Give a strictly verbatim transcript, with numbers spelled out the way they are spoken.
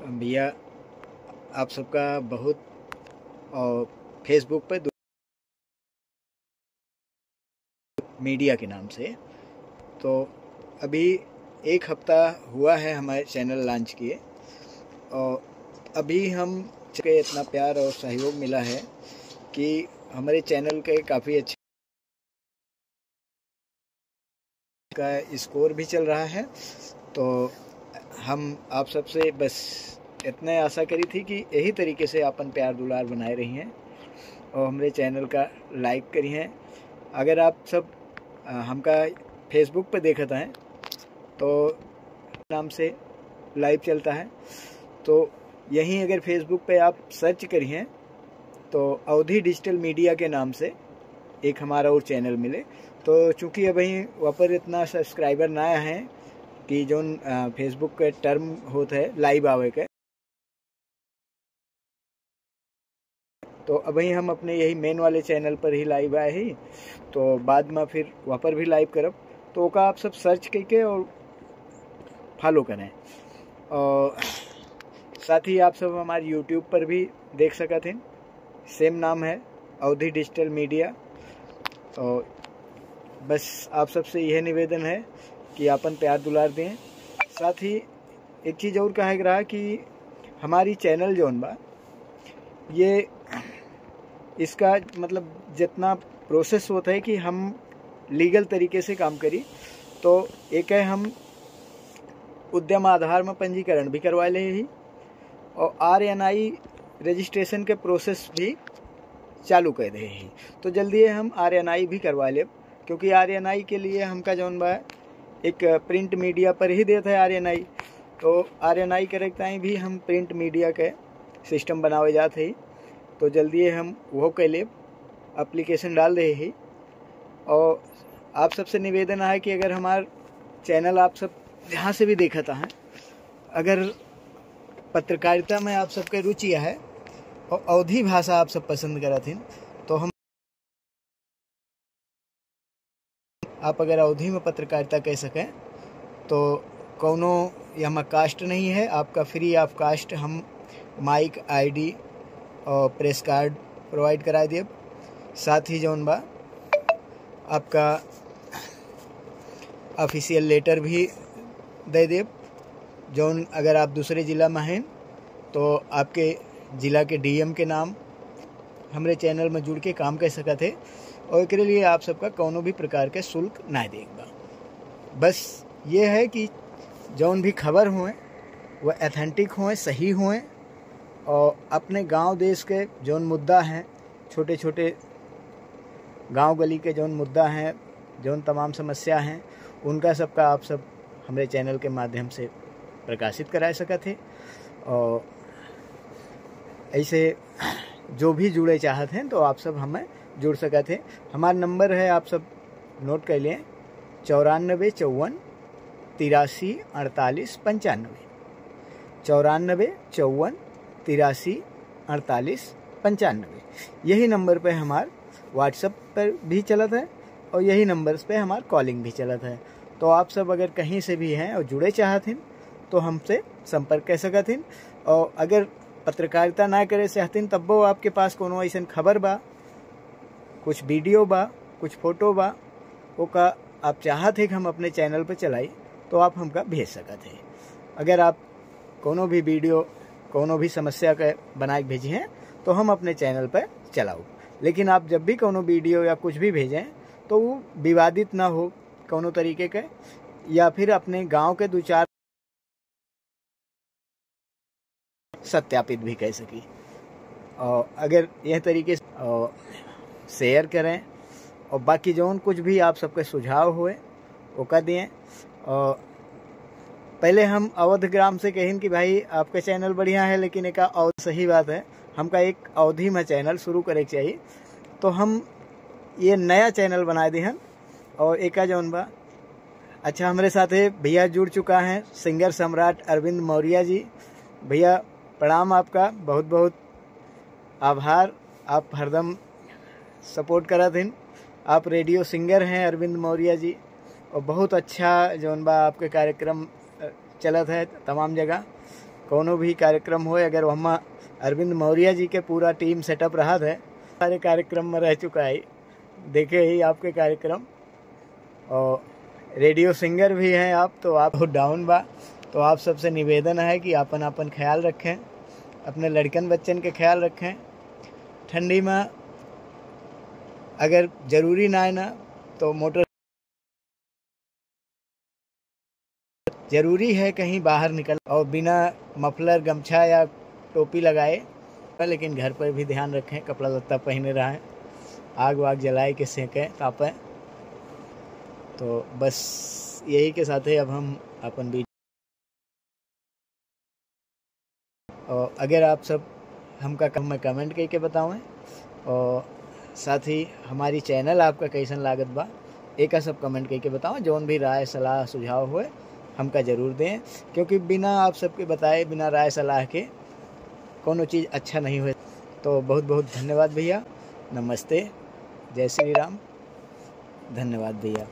भैया, आप सबका बहुत, और Facebook पे दो-, मीडिया के नाम से। तो अभी एक हफ्ता हुआ है हमारे चैनल लॉन्च किए, और अभी हम के इतना प्यार और सहयोग मिला है कि हमारे चैनल के काफ़ी अच्छे का स्कोर भी चल रहा है। तो हम आप सबसे बस इतने आशा करी थी कि यही तरीके से अपन प्यार दुलार बनाए रही हैं और हमारे चैनल का लाइक करी हैं। अगर आप सब, अ, हमका Facebook पे देखत हैं तो नाम से लाइव चलता है, तो यहीं अगर Facebook पे आप सर्च करी हैं तो अवधी डिजिटल मीडिया के नाम से एक हमारा और चैनल मिले। तो चूँकि अबहीं वहाँ पर इतना सब्सक्राइबर ना आए हैं कि जौन, अ, Facebook के टर्म होत है लाइव आवे के, तो अबहीं हम अपने यही मेन वाले चैनल पर ही लाइव आए ही, तो बाद में फिर वहाँ पर भी लाइव करब। तो ओका आप सब सर्च करके और फॉलो करें। और साथ ही आप सब हमारे YouTube पर भी देख सकत हैं, सेम नाम है अवधी डिजिटल मीडिया। और बस आप सबसे यह निवेदन है कि आपन प्यार दुलार दें। साथ ही एक चीज़ और कहे के रहा कि हमारी चैनल जौन बा, ये इसका मतलब जितना प्रोसेस होता है कि हम लीगल तरीके से काम करी, तो एक है हम उद्यम आधार में पंजीकरण भी करवा ले ही और RNI रजिस्ट्रेशन के प्रोसेस भी चालू कर दे ही। तो जल्दी हम RNI भी करवा लेब, क्योंकि RNI के लिए हमका जौन बा एक प्रिंट मीडिया पर ही देत है RNI, तो RNI करे के ताईं भी हम प्रिंट मीडिया के सिस्टम बनावे जात है। तो जल्दी हम वो कर लेब, एप्लीकेशन डाल दे ही। और आप सबसे निवेदन है कि अगर हमार चैनल आप सब जहाँ से भी देखत हैं, अगर पत्रकारिता में आप सबके रुचि है और अवधी भाषा आप सब पसंद करत हैं, तो हम, आप अगर अवधी में पत्रकारिता कर सकें, तो कौनो यहाँ कास्ट नहीं है, आपका फ्री ऑफ कास्ट हम माइक, आईडी और प्रेस कार्ड प्रोवाइड करा देब। साथ ही जौन बा, आपका ऑफिशियल लेटर भी दे देब, जौन अगर आप दूसरे ज़िला में हैं, तो आपके ज़िला के डीएम के नाम हमरे चैनल में जुड़ के काम कर सकत है। और एकरे लिए आप सबका कौनो भी प्रकार के शुल्क ना देग बा। बस ये है कि जौन भी खबर होए, वह ऑथेंटिक होए, सही होए, और अपने गांव देश के जौन मुद्दा हैं, छोटे छोटे गांव गली के जौन मुद्दा हैं, जौन तमाम समस्या हैं, उनका सबका आप सब हमरे चैनल के माध्यम से प्रकाशित करा सकत है। और ऐसे जो भी जुड़े चाहत हैं, तो आप सब हमें जुड़ सकत हैं। हमार नंबर है, आप सब नोट कर लें, चौरानबे चौवन तिरासी अड़तालीस पंचानबे, चौरानबे चौवन तिरासी अड़तालीस पंचानबे। यही नंबर पे हमार WhatsApp पर भी चलत है और यही नंबर्स पे हमार कॉलिंग भी चलत है। तो आप सब अगर कहीं से भी हैं और जुड़े चाहत हैं, तो हमसे संपर्क कर सकत हैं। और अगर पत्रकारिता ना करे चाहत हैं, तब्बो आपके पास कोनो ऐसन खबर बा, कुछ वीडियो बा, कुछ फोटो बा, ओका आप चाहत है कि हम अपने चैनल पर चलाई, तो आप हमका भेज सकत है। अगर आप कोनो भी वीडियो, कोनो भी समस्या के बना के भेजी हैं, तो हम अपने चैनल पर चलाऊ। लेकिन आप जब भी कोनो वीडियो या कुछ भी भेजें, तो वो विवादित ना हो कोनो तरीके के, या फिर अपने गांव के दो चार सत्यापित भी कर सकी। और अगर यह तरीके से, और शेयर करें, और बाकी जौन कुछ भी आप सबके सुझाव होए, ओका दिए। और पहले हम अवध ग्राम से कहिन कि भाई, आपका चैनल बढ़िया है, लेकिन एका अवध, सही बात है, हमका एक अवधी में चैनल शुरू करे के चाहिए। तो हम ये नया चैनल बना दिहन। और एका जौन बा, अच्छा, हमरे साथे भैया जुड़ चुका हैं सिंगर सम्राट अरविंद मौर्या जी। भैया, प्रणाम आपका, बहुत बहुत आभार, आप हरदम सपोर्ट करत हन। आप रेडियो सिंगर हैं अरविंद मौर्या जी, और बहुत अच्छा जौन बा आपके कार्यक्रम, अ, चलत है तमाम जगह। कौनो भी कार्यक्रम होए, अगर वहाँ अरविंद मौर्य जी के पूरा team setup रहत है, सारे कार्यक्रम में रह चुका है, देखे ही आपके कार्यक्रम। और radio singer भी हैं आप, तो आप down बा, तो आप सबसे निवेदन है कि आपन, आपन ख्याल रखें, अपने लड़कन बच्चन के ख्याल रखें। ठंडी में अगर जरूरी ना है ना, तो मोटर जरूरी है कहीं बाहर निकल और बिना muffler, गमछा या टोपी लगाए, लेकिन घर पर भी ध्यान रखें, कपड़ा लत्ता पहने रहें, आग वाग जलाए के सेंकें, तापें। तो बस यही के साथे अब हम अपन बीच, और अगर आप सब हमका कम में comment करके बतावें, और साथ ही हमारी channel आपका कैसन लागत बा, एका सब comment करके बतावें। जौन भी राय, सलाह, सुझाव होए, हमका जरूर दें, क्योंकि बिना आप सबके बताए, बिना राय, सलाह के कौनो चीज़ अच्छा नहीं होए। तो बहुत बहुत धन्यवाद भैया, नमस्ते, जय श्री राम, धन्यवाद भैया।